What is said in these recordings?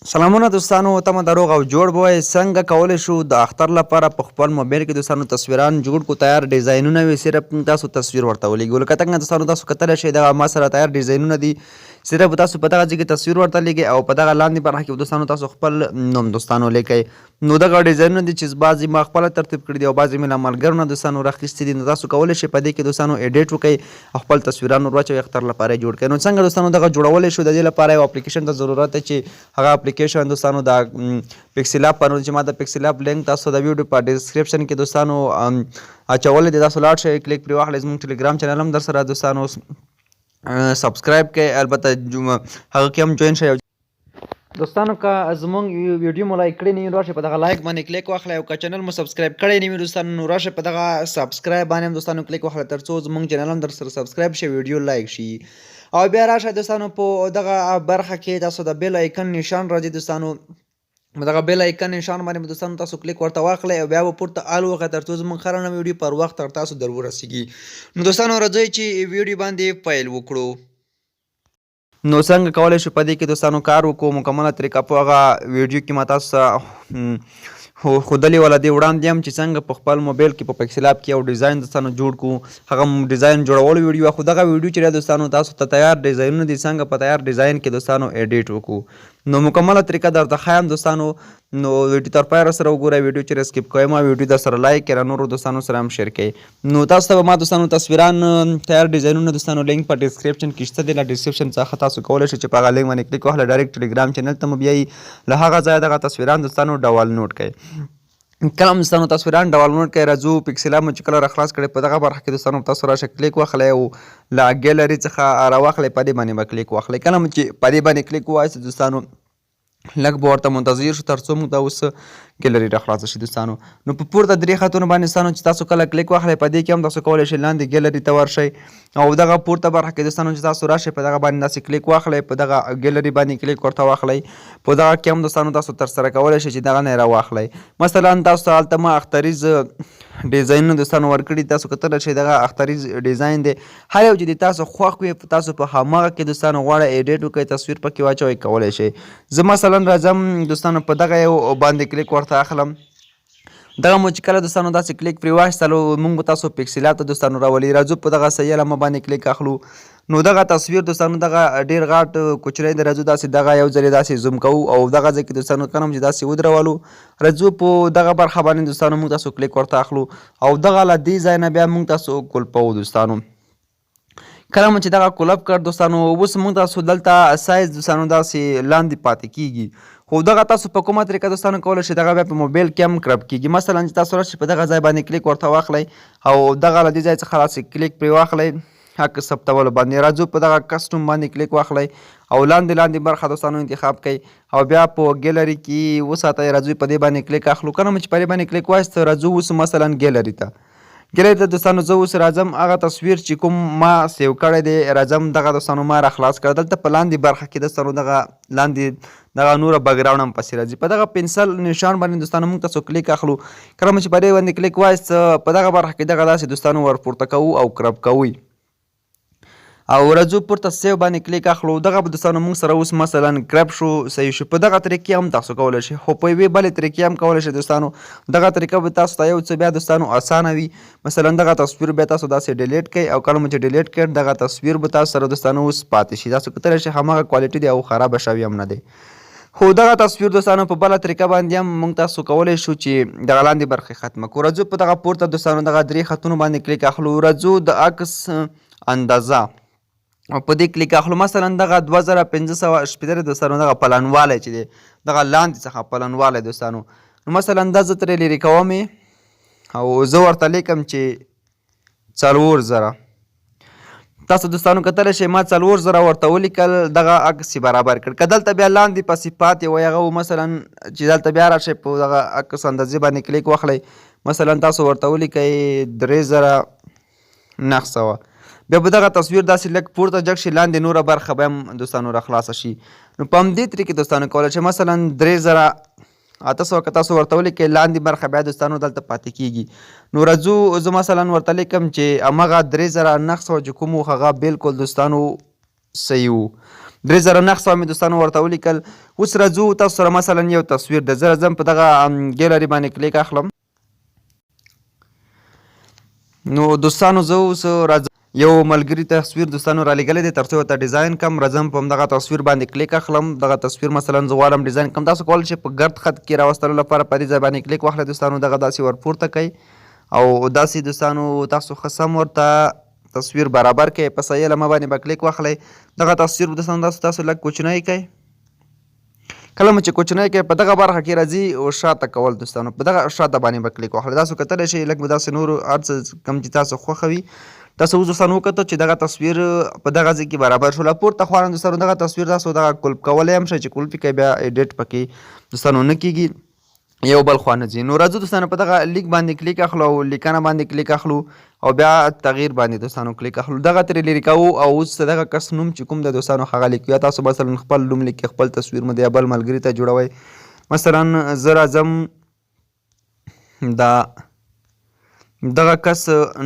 سلامونه دوستانو، تمه ده روغ او جوړ به وئ. څنګه کولی شو د اختر لپاره په خپل موبایل کې دوستانو تصویران جوړ کو، تیار ډیزاینونه وي، صرف تاسو تصویر ورته ولیږو. لکه څنګه دوستانو تاسو کتلی شئ، دغه ما سره تیار ډیزاینونه دي، صرف تاسو په دغه ځای کې تصویر ورته لیږئ او په دغه لاندې برخه کې دوستانو تاسو خپل نوم دوستانو لیکئ. نو دغه ډیزاینونه دي چې بعضې ما خپله ترتیب کړي دي او بعضې مې له ملګرو نه دوستانو راخیستي دي. نو تاسو کولی شئ په دې کې دوستانو ایډیټ وکړئ او خپل تصویران ور واچوئ، اختر لپاره یې جوړ کړئ. نو څنګه دوستانو دغه جوړولی شو؟ د دې لپاره یو اپلیکیشن ته ضرورت دی چې هغه اپلیکیشن دوستانو د پیکسل اپ په نوم، چې ما د پیکسل اپ لینک تاسو د ویډیو په ډیسکریپشن کې دوستانو اچولی دی. تاسو لاړ شئ، کلیک پرې واخلئ. زموږ ټلیګرام چینل هم در سره دوستانو سبسکرایب کړئ، البته هغه کې هم جوین شئ. دوستانو، که زمونږ ویډیو مو لایک کړی نه وي، راشئ په دغه لایک باندې کلیک واخلئ، او که چینل مو سبسکرایب کړی نه وي دوستانو، نو راشئ په دغه سبسکرایب باندې هم دوستانو کلیک واخلئ، ترڅو زمونږ چینل هم در سره سبسکرایب شي، ویډیو لایک شي. او بیا راشئ دوستانو، په دغه برخه کې تاسو د بیل آیکن نشان راځي دوستانو، دغه بیل آیکن نشان باندې دوستانو تاسو کلیک ورته واخلئ او بیا به پورته آل وکړئ، ترڅو زمونږ هره نوې ویډیو پر وخت تر تاسو در ورسیږي. نو دوستانو، راځئ چې ویډیو باندې پیل وکړو. نو څنګه کولی شو په دې کې دوستانو کار وکړو؟ مکمله طریقه په هغه ویډیو کې ما تاسو ته ښودلې وه، له دې وړاندې هم، چې څنګه په خپل موبایل کې په پیکسل اپ کې یو ډیزاین دوستانو جوړ کړو. هغه ډیزاین جوړولو ویډیو، خو دغه ویډیو چې دوستانو تاسو ته تیار ډیزاینونه دي، څنګه په تیار ډیزاین کې دوستانو ایډیټ وکړو. نو مکمله طریقه درته ښایم دوستانو. نو ویډیو تر پایه سره وګورئ، ویډیو چې سکیپ کوئ ما، ویډیو در سره لایک کړئ، نورو دوستانو سره هم شیر کړئ. نو تاسو ته به ما دوستانو تصویران، تیار ډیزاینونه دوستانو لینک په ډیسکریپشن کې شته دی. له ډیسکریپشن څخه تاسو کولی شئ چې په هغه لینک باندې کلیک وهله، ډایرکټ ټلیګرام چینل ته مو بیایي، له هغه ځایه دغه تصویران دوستانو ډاونلوډ کړئ. کله هم دوستانو تصویران ډاونلوډ کړئ، راځو پیکسل مو چې کله راخلاص کړئ، په دغه برخه کې دوستانو تاسو راشه کلیک واخلئ او له ګیلري څخه راواخلئ، په دې باندې به کلیک واخلئ. کله مو چې په دې باندې کلیک ووایاست دوستانو، لږ به ورته منتظر شو ترڅو موږ ته اوس ګیلري راخلاصه شي دوستانو. نو په پورته درې خطونو باندې دوستانو چې تاسو کله کلیک واخلئ، په دې کې هم تاسو کولی شئ لاندې ګیلري ته ورشئ او دغه پورته برخه کې دوستانو چې تاسو راشئ، په دغه باندې داسې کلیک واخلئ، په دغه ګیلري باندې کلیک ورته واخلئ. په دغه کې هم دوستانو تاسو ترسره کولی شئ چې دغه نه راواخلئ. مثلا تاسو ته هلته ما اختریز ډیزاینونه دوستانو ورکړي، تاسو کتلی شئ، دغه اختریز ډیزاین دی. هر یو چې د تاسو خوښ وي، تاسو په هماغه کې دوستانو غواړئ ایډیټ وکړئ، تصویر پکې واچوئ، کولی شئ. زه مثلا راځم دوستانو، په دغه یو باندې کلیک ورته اخلم. دغه مو چې کله دوستانو داسې کلیک پرې واخیستلو، موږ به تاسو پیکسلات ته دوستانو راولي. راځو په دغه صحیح علامه باندې کلیک اخلو. نو دغه تصویر دوستانو دغه ډیر غاټ کوچنی دی. راځو داسې دغه یو ځلې داسې زوم کوو او دغه ځای کې دوستانو کله چې داسې ودرولو، راځو په دغه برخه باندې دوستانو موږ تاسو کلیک ورته اخلو او دغه له دې ځای نه بیا موږ تاسو کولپوو دوستانو. کله مو چې دغه کولپ کړ دوستانو، اوس موږ تاسو دلته سایز دوستانو داسې لاندې پاتې کیږي. خو دغه تاسو په کومه طریقه دوستانو کولی شئ، دغه بیا په موبایل کې هم کرپ کیږي. مثلا چې تاسو راشئ، په دغه ځای باندې کلیک ورته واخلئ او دغه له دې ځای څخه داسې کلیک پرې واخلئ، حق ثبتولو باندې. راځو په دغه کسټم باندې کلیک واخلئ او لاندې لاندې برخه دوستانو انتخاب کړئ او بیا په ګیلري کې وساتئ. راځو په دې باندې کلیک اخلو. کله مو چې په دې باندې کلیک واخیست، راځو اوس مثلا ګیلري ته. ګیلري ته دوستانو زه اوس راځم، هغه تصویر چې کوم ما سیو کړی دی، راځم دغه دوستانو ما را خلاص کړ. دلته په لاندې برخه کې دوستانو دغه لاندې دغه نوره بګراونډ هم پسې راځي. په دغه پنسل نشان باندې دوستانو موږ تاسو کلیک اخلو. کله مو چې په دې باندې کلیک وایست، په دغه برخه کې دغه داسې دوستانو ورپورته کوو او کرپ کوئ او راځو پورته سیو باندې کلیک اخلو. دغه به دوستانو موږ سره اوس مثلا کرپ شو، صحیح شو. په دغه طریقې هم تاسو کولی شئ، خو په یوې بلې طریقې هم کولی شئ دوستانو. دغه طریقه به تاسو ته یو څه بیا دوستانو اسانه وي. مثلا دغه تصویر بیا تاسو داسې ډیلیټ کړئ او کله مو چې ډیلیټ کړ، دغه تصویر به تاسو سره دوستانو اوس پاتې شي. تاسو کتلی شئ، هماغه کوالټي دی او خرابه شوی هم نه دی. خو دغه تصویر دوستانو په بله طریقه باندې هم موږ تاسو کولی شو چې دغه لاندې برخې ختمه کړو. راځو په دغه پورته دوستانو دغه درې خطونو باندې کلیک اخلو. راځو د عکس اندازه او په دې کلیک اخلو. مثلا دغه 2560 دوستانو دغه پلنوالی چې دی، دغه لاندې څخه پلنوالی دوستانو، نو مثلا دا زه ترې لیرې کوم او زه ورته لیکم چې 4000. تاسو دوستانو کتلی شئ، ما 4000 ورته ولیکل، دغه عکس یې برابر کړ. که دلته بیا لاندې پسې پاتې وای هغه، مثلا چې دلته بیا راشئ، په دغه عکس اندازې باندې کلیک واخلئ، مثلا تاسو ورته ولیکئ 3900، بیا به دغه تصویر داسې لږ پورته جګ شي، لاندې نوره برخه به هم دوستانو راخلاصه شي. نو په همدې طریقې دوستانو کولی شئ، مثلا 3800 که تاسو ورته ولیکئ، لاندې برخه بیا دوستانو دلته پاتې کیږي. نو راځو زه مثلا ورته لیکم چې هماغه 3900 چې کوم و، هغه بالکل دوستانو صحیح وو. 3900 مې دوستانو ورته ولیکل. اوس راځو تاسو سره مثلا یو تصویر ده، زه راځم په دغه ګیلري باندې کلیک اخلم. نو دوستانو زه اوس راځم یو ملګري تصویر دوستانو رالیږلی دی ترڅو ورته ډیزاین کم. راځم په همدغه تصویر باندې کلیک اخلم. دغه تصویر مثلا زه غواړم ډیزاین کم. تاسو کولی شئ په ګرد خط کې راوستلو لپاره په دې ځای باندې کلیک واخلئ دوستانو، دغه داسې ورپورته کړئ او داسې دوستانو تاسو ښه سم ورته تصویر برابر کړئ. په صحیح علامه باندې به کلیک واخلئ. دغه تصویر دوستانو تاسو لږ کوچنی کړئ. کله مو چې کوچنی کې په دغه برخه کې راځي او شاته کول دوستانو په دغه شاته باندې به کلیک وخلئ. تاسو کتلی شئ لږ به داسې نور هر څه کوم چې تاسو خوښوي. تاسو اوس دوستانو وکتل چې دغه تصویر په دغه ځای کې برابر شو. له پورته خوا نه دوستانو دغه تصویر تاسو دغه کلپ کولی هم شئ چې کلپ یې کوئ بیا ایډیټ پکې دوستانو نه کېږي، یو بل خوا نه ځي. نو راځو دوستانو په دغه لیک باندې کلیک اخلو او لیکنه باندې کلیک اخلو او بیا تغییر باندې دوستانو کلیک اخلو. دغه ترې لرې کوو او اوس دغه کس نوم چې کوم دی دوستانو هغه لیکو. یا تاسو مثلا خپل نوم لیکئ، خپل تصویر مو دی یا بل ملګري ته جوړوئ. مثلا زه راځم دا دغه کس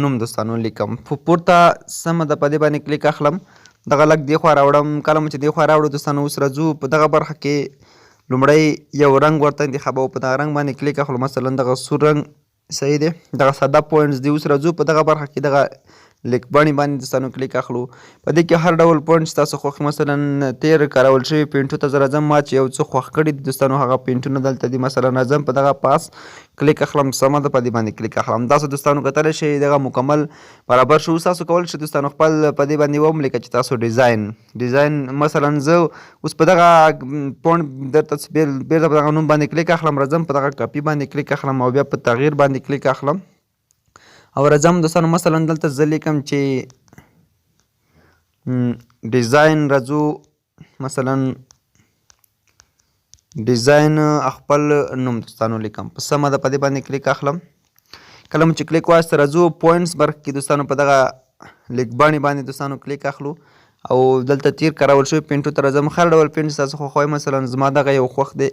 نوم دوستانو لیکم په پورته سمه ده، په دې باندې کلیک اخلم، دغه لږ دې خوا راوړم. کله مو چې دې خوا راوړو دوستانو اوس راځو په دغه برخه کې لومړی یو رنګ ورته انتخابوو، په دغه رنګ باندې کلیک اخلو. مثلا دغه سور رنګ صحیح دی، دغه ساده پوینټس دی. اوس راځو په دغه برخه کې دغه لیکبڼې باندې دوستانو کلیک اخلو. په دې کې هر ډول پوینټ تاسو خوښ، مثلا تیر کارول شوي پینټو ته زه راځم، ما چې یو څه خوښ کړي دي دوستانو هغه پینټونه دلته دي. مثلا راځم په دغه پاس کلیک اخلم، سمه ده، په دې باندې کلیک اخلم. تاسو دوستانو کتلی شئ دغه مکمل برابر شو. اوس تاسو کولی شئ دوستانو خپل په دې باندې وم لیکه چې تاسو ډیزاین مثلا زه اوس په دغه پوینټ درته بیرته په دغه نوم باندې کلیک اخلم، راځم په دغه کاپي باندې کلیک اخلم او بیا په تغییر باندې کلیک اخلم او راځم دوستانو مثلا دلته زه لیکم چې ډیزاین، راځو مثلا ډیزاین خپل نوم دوستانو لیکم په سمه ده، په دې باندې کلیک اخلم. کله مو چې کلیک وایست راځو پوینټس برخه کې دوستانو په دغه لیکبڼې باندې دوستانو کلیک اخلو او دلته تیر کارول شوی پینټو ته راځم. هر ډول پینټ تاسو خوښوئ، مثلا زما دغه یو خوښ دی،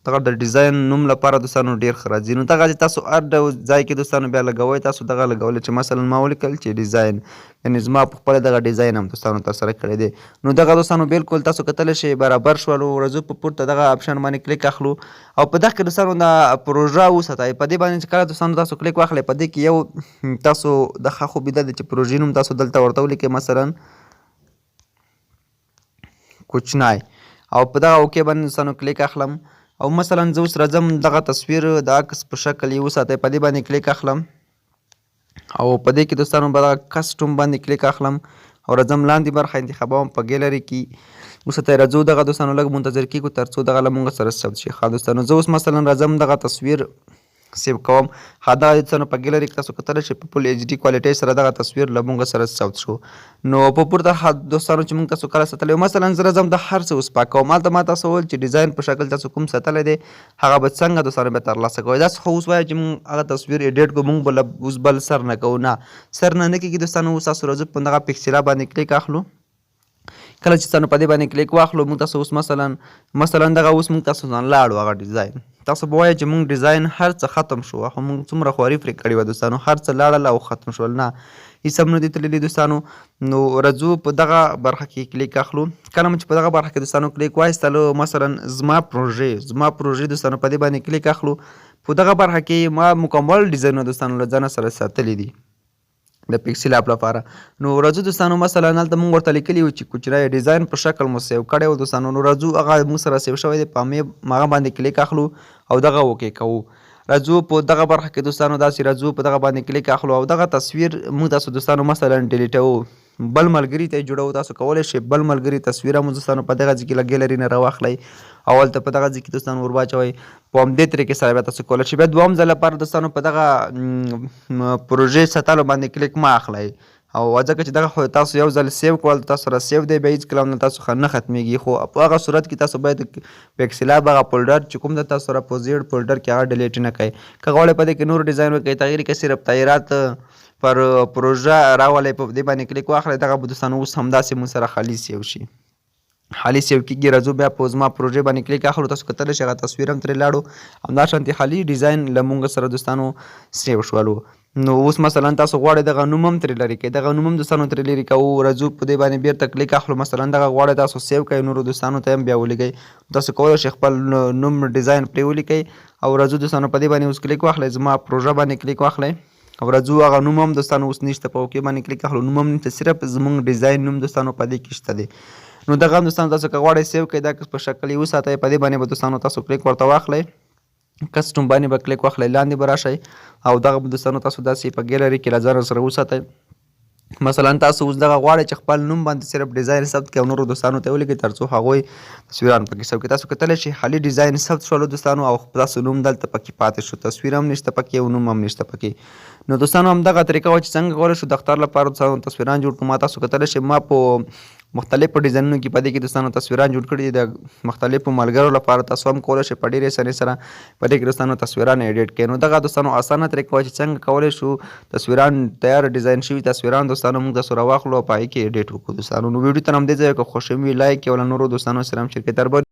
دغه د ډیزاین نوم لپاره دوستانو ډیر ښه راځي. نو دغه تاسو هر ډول ځای کې دوستانو بیا لګوئ. تاسو دغه لګولی چې مثلا ما ولیکل چې ډیزاین، یعنې زما په خپله دغه ډیزاین هم دوستانو ترسره کړی دی. نو دغه دوستانو بالکل تاسو کتلی شئ برابر شولو. راځو په پورته دغه اپشن باندې کلیک اخلو او په دغه کې دوستانو دا پروژه وساتئ. په دې باندې چې کله دوستانو تاسو کلیک واخلئ په دې کې یو تاسو د ښه خوبي دا دی چې پروژې نوم تاسو دلته ورته ولیکئ، مثلا کوچنی، او په دغه اوکې باندې دوستانو کلیک اخلم. او مثلا زه اوس راځم دغه تصویر د عکس په شکل یې وساتئ، په دې باندې کلیک اخلم او په دې کې دوستانو به دغه کسټم باندې کلیک اخلم او راځم لاندې برخه انتخابوم په ګیلري کې وساتئ. راځو دغه دوستانو لږ منتظر کېږو تر څو دغه له مونږ سره ثبت شي. ښه دوستانو زه اوس مثلا راځم دغه تصویر سیو کوم. ښه دغه دوستانو په ګیلري کې تاسو کتلی شئ په فول ایچ ډي کوالټۍ سره دغه تصویر له مونږ سره ثبت شو. نو په پورته دوستانو چې مونږ تاسو کله ساتلی، مثلا زه راځم د هر څه اوس پاکوم. هلته ما تاسو وویل چې ډیزاین په شکل تاسو کوم ساتلی دی هغه به څنګه دوستانو بیا ترلاسه کوئ. داسې خو اوس وایه چې مونږ هغه تصویر ایډیټ کړو، مونږ به اوس بل سر نه کوو، نه سر نه نه کېږي دوستانو. اوس تاسو راځو په دغه پیکسلا باندې کلیک اخلو. کله چې تاسو په دې باندې کلیک واخلو موږ تاسو اوس مثلا دغه اوس موږ تاسو ځان لاړو هغه ډیزاین. تاسو به وایئ چې موږ ډیزاین هر څه ختم شو، خو موږ څومره خواري پرې کړې وه دوستانو، هر څه لاړل او ختم شول، نه هیڅ هم نه دي تللي دوستانو. نو راځو په دغه برخه کې کلیک اخلو. کله مو چې په دغه برخه کې دوستانو کلیک وایستلو، مثلا زما پروژې دوستانو په دې باندې کلیک اخلو. په دغه برخه کې ما مکمل ډیزاینونه دوستانو له ځانه سره ساتلي دي د پیکسل اپ لپاره. نو راځو دوستانو مثلا هلته موږ ورته لیکلي وو چې کوچنی ډیزاین په شکل مو سیو کړی و دوستانو. نو راځو هغه موږ سره سیو شوی دی، په هغه باندې کلیک اخلو او دغه اوکې کوو. راځو په دغه برخه کې دوستانو داسې راځو په دغه باندې کلیک اخلو او دغه تصویر موږ تاسو دوستانو مثلا ډیلیټوو، بل ملګري ته یې جوړوو. تاسو کولی شئ بل ملګري تصویر هم دوستانو په دغه ځای کې له ګیلري نه راواخلئ او هلته په دغه ځای کې دوستانو ور واچوئ. په همدې طریقې سره بیا تاسو کولی شئ بیا دوهم ځل لپاره دوستانو په دغه پروژې ساتلو باندې کلیک مه اخلئ، او ځکه چې دغه خو تاسو یو ځل سیو کړل تاسو سره سیو دی، بیا هیڅکله هم تاسو څخه نه ختمیږي. خو په هغه صورت کې تاسو باید پیکسل اپ هغه فولډر چې کوم د تاسو سره په زیړ فولډر کې هغه ډیلیټ نه کړئ. که غواړئ په دې کې نور ډیزاین وکړئ، تغیر کړئ، صرف تغیرات پر پروژه راولئ، په دې باندې کلیک واخلئ. دغه به دوستانو اوس همداسې مونږ سره خالي سیو شي، خالي سیو کېږي. راځو بیا په زما پروژې باندې کلیک اخلو. تاسو کتلی شئ هغه تصویر هم ترې لاړو، همدا شانتې خالي ډیزاین له مونږ سره دوستانو سیو شولو. نو اوس مثلا تاسو غواړئ دغه نوم هم ترې لرې کړئ، دغه نوم هم دوستانو ترې لرې کوو. راځو په دې باندې بیرته کلیک اخلو. مثلا دغه غواړئ تاسو سیو کړئ، نورو دوستانو ته هم بیا ولیږئ، تاسو کولی شئ خپل نوم ډیزاین پرې ولیکئ. او راځو دوستانو په دې باندې اوس کلیک واخلئ، زما پروژه باندې کلیک واخلئ او راځو هغه نوم هم دوستانو اوس نشته. په اوکې باندې کلیک اخلو، نوم هم نشته، صرف زمونږ ډیزاین نوم دوستانو په دې کې شته دی. نو دغه هم دوستانو تاسو که غواړئ سیو کړئ، دا په شکل یې وساتئ، په دې باندې به دوستانو تاسو کلیک ورته واخلئ، کسټم باندې به کلیک واخلئ، لاندې به راشئ او دغه به دوستانو تاسو داسې په ګیلري کې له ځانه سره وساتئ. مثلا تاسو اوس دغه غواړئ چې خپل نوم باندې صرف ډیزاین ثبت کړئ او نورو دوستانو ته ولیکئ ترڅو هغوی تصویران پکې ثبت کړي. تاسو کتلی شئ خالي ډیزاین ثبت شولو دوستانو او تاسو نوم دلته پکې پاتې شو، تصویر هم نشته پکې او نوم هم نشته پکې. نو دوستانو همدغه طریقه وه چې څنګه کولی شو د اختر لپاره دوستانو تصویران جوړ کړو. ما تاسو کتلی شئ ما په مختلفو ډیزاینونو کې په دې کې دوستانو تصویران جوړ کړي دي د مختلفو ملګرو لپاره. تاسو هم کولی شئ په ډېرې اسانۍ سره په دې کې دوستانو تصویران ایډیټ کړئ. نو دغه دوستانو اسانه طریقه وه چې څنګه کولی شو تصویران تیار ډیزاین شوي تصویران دوستانو موږ تاسو راواخلو او په هغې کې ایډیټ وکړو دوستانو. نو ویډیو تر همدې ځایه، که خوښ وي لایک او له نورو دوستانو سره هم شریک کړئ.